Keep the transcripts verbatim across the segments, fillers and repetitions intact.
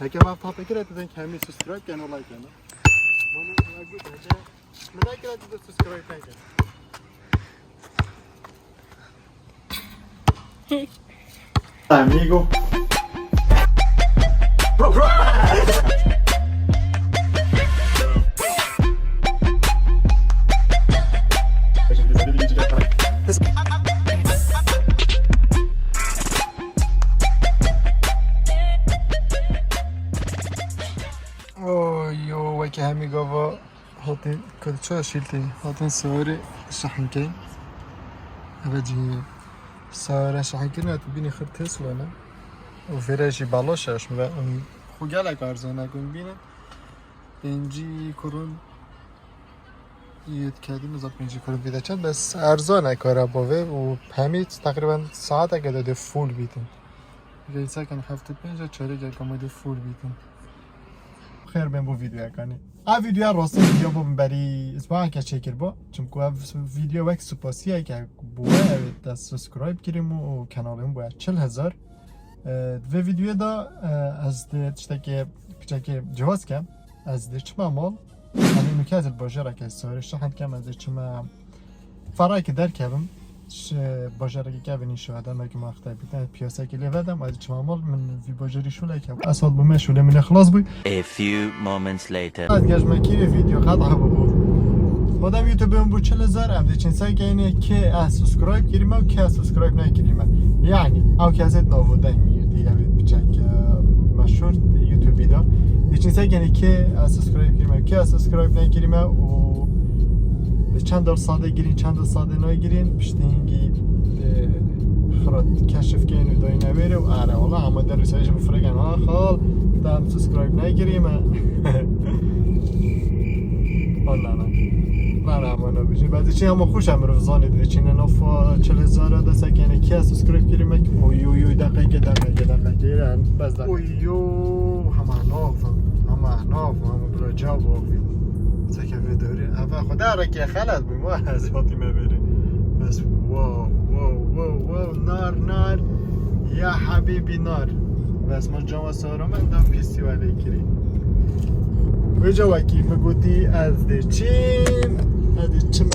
Heke me fate kire tu den kemî subscribe ken û like ken. Bana ya gut hece. Min ne kire tu subscribe ken. Amigo. Oy, yo, weke hemî gava hatin, ku çi şîltî, hatin siwarê şehin keyn. Eve cî siware şehin kirin, tu bînî xir Tesla ne. Û vêre jî baloş e, şim ve, em xwe gelek erzan e, ku bîne. Pêncî kurun yê kedî, niza pêncî kurun bî de çend, bes erzan e kara bavê û hemî teqrîben saeteke de dê full bîtin. Vê sakin heft û pênc ya çarek ya kamê dê full bîtin. Xêr bên bo videoya kanî. Ev videoya rastî video bo min berî isbaheke çêkir bo. Çimku ev video wek supasiyeke bo we, ew te subscribe kirim û kanalê min boya çil hezar. Ee, vê videoya da, e, ez dê tiştekê piçekê cihaz kem. Ez dê çima mal. Hani nuke ez li bajareke sarê şehend kem, ez dê çima Ferayekî derkevim, ji bajarekî kevin îşo edem, belkî ma xitay bîtin, piyasekî lê vedem, ez çima mal min vî bajarî şûleke. Ez hat bûme, şûlê min ê xilas bû. A few moments later. Ez gej me kîrê video qet hebû bû. Madem YouTube min bû çil hezar, em dê çin ser keyne kê ez subscribe kirîme û kê ez subscribe nekirîme. Yani, ew kesê navo deng mi girtî, ev piçek, e, meşhur YouTube'î da. Dê çin ser keyne kê ez subscribe kirîme, kê ez subscribe nekirîme û Li çend der sade girîn, çend der sade nagirîn, piştî hingî, e, xirat keşif kên û dayîne wêrê û are, wala, ama der wî serê ji min firê ken, ha, xal, te em subscribe nekirî me. Wala, na. Na, na, ama nabêjî. Belkî çi ama xweş e, mirov zanê, divê çîne nav çil hezar de sekene kê subscribe kirî me. Oy, oy, oy, deqeke, deqeke, deqeke, yani, bes deqeke. Oy, yo, hema nav, hema nav, hema bira cevabî. Seke vê dewrê. Eva xwe de reke xelet bû. Wa ez hatî me vêrê. Bes wow, wow, wow, wow. Nar, nar. Ya habîbî nar. Bes ma cama sara me da festîvalê kirî. Vêca wekî min gotî ez dê çîm. Ez dê çim.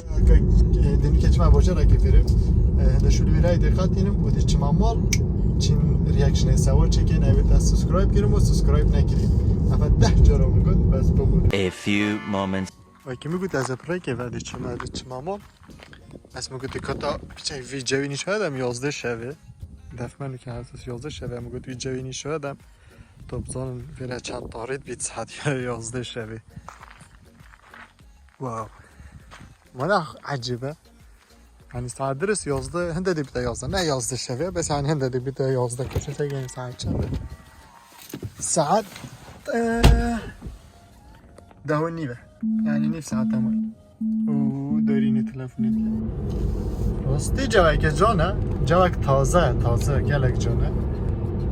Dinike çima bajarekê fêrê. Hende şûlî wîrayê dê qatînim û dê çima mal. Çîn reactionê sewa çêkên, ew te subscribe kirim û subscribe nekirî. Efe deh cara min got, bes bibû. A few moments. Wekî min got, ez ê pirêkê ve dê çima, dê çima mal. Ez min got, kata piçek vî cewî nîşan edem yazdeh şevê. Def me nike hesas yazdeh şevê, min got, vî cewî nîşan edem. Top zanin vêre çend tarît bît saet yazdeh şevê. Wow. Mana ecêb e. Yani saet dirist yazdeh, hinde de bîte yazdeh. Ne yazdeh şevê, bes yani hinde de bîte yazdeh. Kesin sen gene saet çend e? Saet, e, deh û nîv e. Yani nîv saet ama. Û derînê telefonê. Rastî ceweke can e. Cewek taze, taze, gelek can e.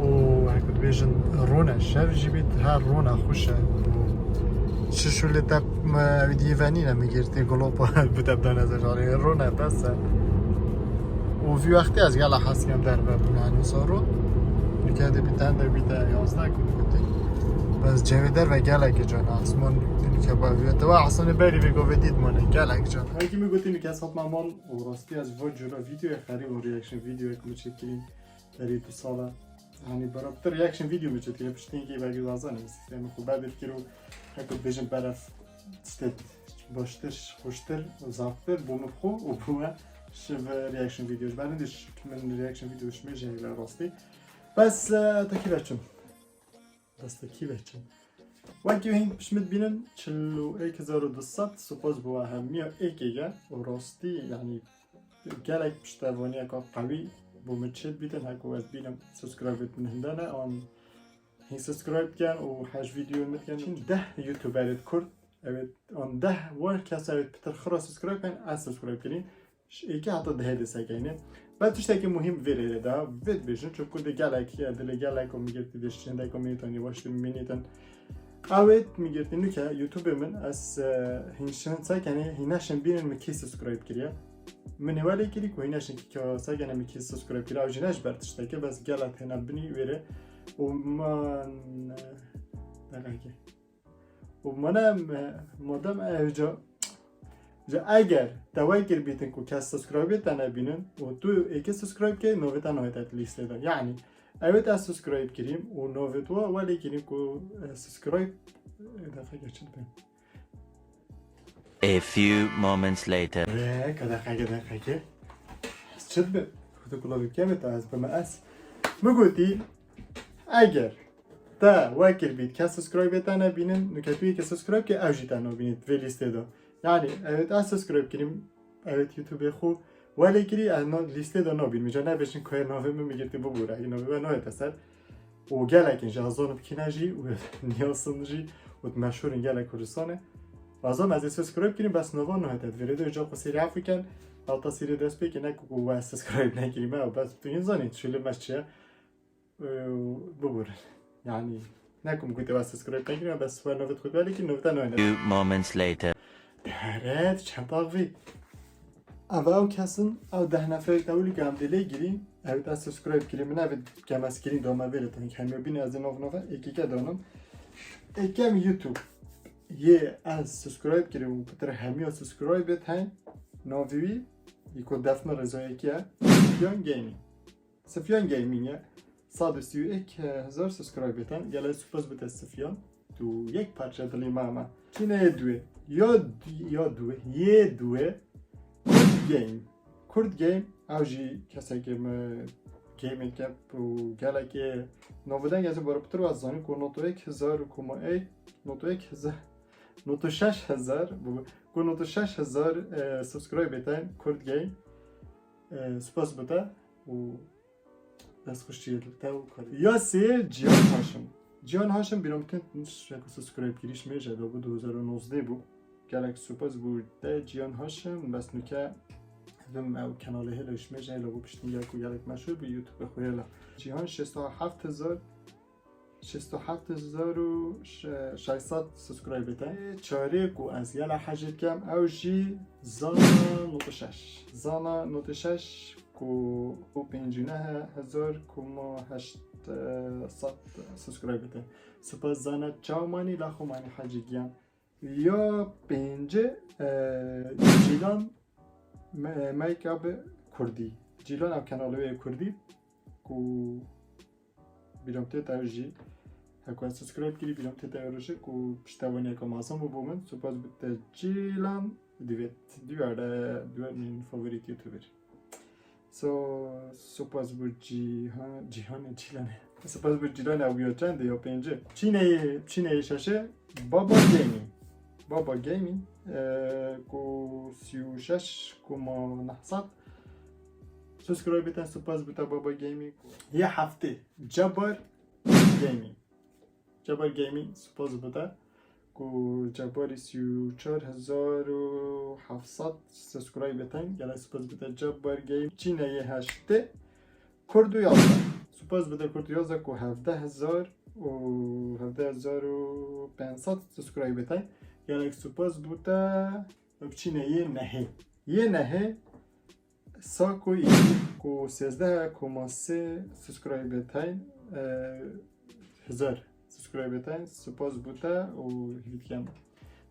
Û hek dibêjin rûn e, şev jî bît her rûn e, xweş e. Û şişûlê te me, ew dî venîne, min girtî glopa bi te bidane zejarê. Rûn e, bes e. Û vî wextê ez gela hez dikim derve bûne, yani wisa rûn. Nike de bît hende bîte yazdeh ku dibîtî. Bes cewê derve gelekê can e. Asman nike bavî. Te wa Hesanê berî vê govê dît mane. Gelek can. Wekî min gotî nike ez hatma mal û rastî ez va cura videoyê xerîb û reaction videoyek min çêkirîn. Berî du sala. Hani bera pitir reaction video min çêkirî. Piştî hingî belkî wazanê. Sîstemê xwe bedil kir û heko dibêjin beref stet baştir, xweştir û zaftir bo min xwe û bo we şiv reaction video. Ji ber hindî min reaction video şimê jî heyve rastî. Bes, e, te kî veçim. Desta kî veçim. Wekî hîn pişmit bînin, çil û êk hezar û du sed, spas bo we hemiya êkê ye û rastî, yani, gelek piştevaniyeka qewî bo min çêt bîtin, heko ez bînim subscribe min hinde ne, an hîn subscribe dikin û hej video min dikin. Çin deh YouTuberê kurd, evet, an deh wer kes evet pitir xira subscribe ken, ez subscribe kirîn. Ji êkê heta dehê dê sekeyne. Be tiştekî muhîm vê rê de, vê dibêjin, çunku dê gelek, dilê gelek û min girtî dê şindek û min tanî baş dê min nîtin. Awêt min girtî nuke YouTube min, ez, e, hîn şin sekene, hîn neşin bînin min kî subscribe kiriye. Min hêwa lê kirî ku hîn neşin kî sekene min kî subscribe kiriye. Ew jî ne ji ber tiştekê, bes gelek têne binî wê rê. Û man, e, Û mane me-, madem ev ca, ca eger te wekir bîtin ku kes subscribe te nebînin û tu êkê subscribe key, navê te nayête lîstê de. Yanî ew ê te subscribe kirîm û navê tu welê kirîm ku, e, subscribe, e, defa geçin ben. A few moments later. Rê, ka deqeke, deqeke. Ez çi dibe? Xudo kula bikeme ta ez bime ez. Mi gotî, eger te wekir bît, kes subscribe te nebînin, nuke tu yekê subscribe ke ew jî te nabînît vê lîstê de. Yanî, evet, ez subscribe kirîm, evet, YouTube xwe welê kirî, ez no, lîstê de nabînim. Ca nebêjin ku navê min mi girtî bibûre. Eg navê we nayête ser. Û gelekên jî ez zanim kîne jî û niyasin jî û meşhûr in gelek Kurdistanê. Ez zanim ez ê subscribe kirîm, bes nava nayête. Vêrê de ca xwe sêrî efû ken, heta sêrî dest pê ke ne ku we subscribe nekirîme, bes tu yîn zanî, şûlê me çi ye. Û bibûrin. Yanî, ne ku min gotê we subscribe nekirîme, bes we navê xwe welê kirî, navê te nayête. Few moments later. Deret, çend axivî. Ev ew kes in, ew deh neferê te wî li ku em dê lê girîn, ew te subscribe kirî, min ev kem ez kirîn, dame vê re tenê hemiya bîne, ez ê nav nava êkî ke danim. Êkem YouTube yê ez subscribe kirî û pitir hemiya subscribe bê ten, navî wî, yî ku def min rêzayekî ye, Sifyan Gaming. Sifyan Gaming e. Sed û sî û yek hezar subscribe bê ten. Gelek spas bite Sifyan. Tu yek parça dilê me me. Çîneyê duê. Ya, ya duê. Yê duê. Kurd Game. Kurd Game. Ew jî kesekê me gaming yap û gelekê navûdeng ez ê bora pitir waz zanî ku noto yek hezar û koma ek, noto yek hezar, noto şeş hezar, bu, ku noto şeş hezar, e, subscribe bê ten Kurd Game. E, spas bite û dest xweş çî te û karî. Ya sê Cihan Haşim. Cihan Haşim bîra min têt şeko subscribe kirî ji mêje de bû, du hezar û nozdeh bû. Gelek spas bû te Cihan Haşim, bes nuke vim ew kenalê hêla ji mêje hêla bû piştî ya ku gelek meşhûr bû YouTube xwe hêla. Cihan şêst û heft hezar, şêst û heft hezar û şeş sed subscribe te. Çarê ku ez yela hecê dikem, ew jî Zana nod û şeş. Zana nod û şeş ku û pêncî neh hezar koma heşt sed subscribe te. Spas Zana, çawa manî, la xwe manî hecê giyan. Ya pêncî, e, Cîlan me-, Make-up Kurdî. Cîlan ev kenalê wê Kurdî ku bîra min têt ew jî. Heko ez subscribe kirî, bîra min têt ew jî ku piştevaniyeke mezin bû bo min. Spas bite Cîlan. Divêt, divêt, divêt min favorît YouTuber. So, spas bo Cîhan, Cîhanê Cîlanê. Spas bo Cîlanê, ew ya çend e, ya pêncî. Çîneyê, Çîneyê şeşê, Baba Gaming. Baba Gaming, e, ku sî û şeş koma neh sed subscribe te, spas bo te Baba Gaming. Yê heftê, Cebar Gaming. Cebar Gaming, spas bo te. Ku Cebarî sî û çar hezar û heft sed subscribe te. Gelek spas bo te Cebar Gaming. Çîneyê heştê, Kurd û yazdeh. Spas bo te Kurd û yazdeh ku hevdeh hezar û hevdeh hezar û pênc sed subscribe te. Gelek spas bo te. Çîneyê nehê. Yê nehê Sako yî ku sêzdeh koma sê subscribe te, e, hezar subscribe te, spas bo te û hîvî dikem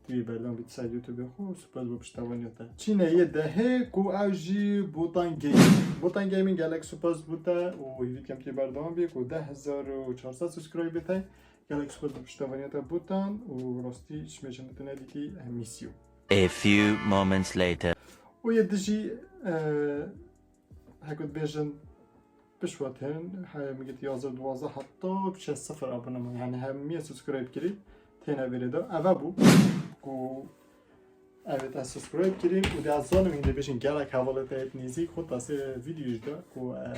tu yê berdewam bît ser YouTube xwe û spas bo piştevaniya te. Çîneyê dehê ku ew jî Botan Gaming. Botan Gaming, gelek spas bo te û hîvî dikem tu yê berdewam bî ku deh hezar û çar sed subscribe te. Gelek spas bo piştevaniya te Botan û rastî ji mêje min tu nedîtî, em miss you. A few moments later. Û yê dijî, e, heko dibêjin pişt ve tên, he, min gotî yazdeh duwazdeh heta biçe sifir abonema. Yanî hemiye subscribe kirî, têne vêrê de. Eve bû ku evet, ez subscribe kirî û dê ez zanim hîn dibêjin gelek hevalê te yêt nêzîk xwe tasê vîdeo jî de ku, e,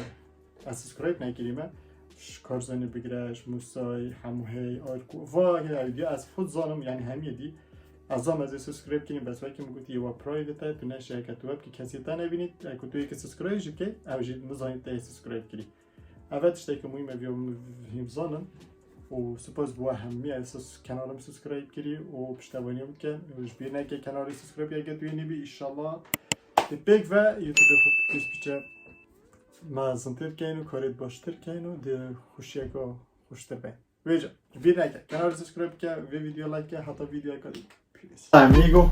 ez subscribe nekirîme. Ji Karzanî bigire, ji Mûsayî, Hemûhey, Arku, va yê ew diya ez xwe zanim, yanî hemiyê dî. Ez zanim ez ê subscribe kirîm, bes wekî min gotî, yê we private e, tu neşe ke tu webkî kesê te nebînî, e, ku tu yekê subscribe jî bikey, ew jî nizanî te yê subscribe kirî. Eve tiştekî muhîm e, viyo hîm zanin. Û spas bo we hemî, ez sus-, kenalê min subscribe kirî û piştevaniya min dikin. Û ji bîr neke kenalê subscribe yeke tu yê nîbî, înşallah. Di pêk ve YouTube xwe pêş biçe. Me zintir keyn û karê baştir keyn û di xweşiyeke xweştir be. Vêca, bîr neke, kanalê subscribe ke, vê videoya like ke, heta videoyeka dî. Peace. Amigo.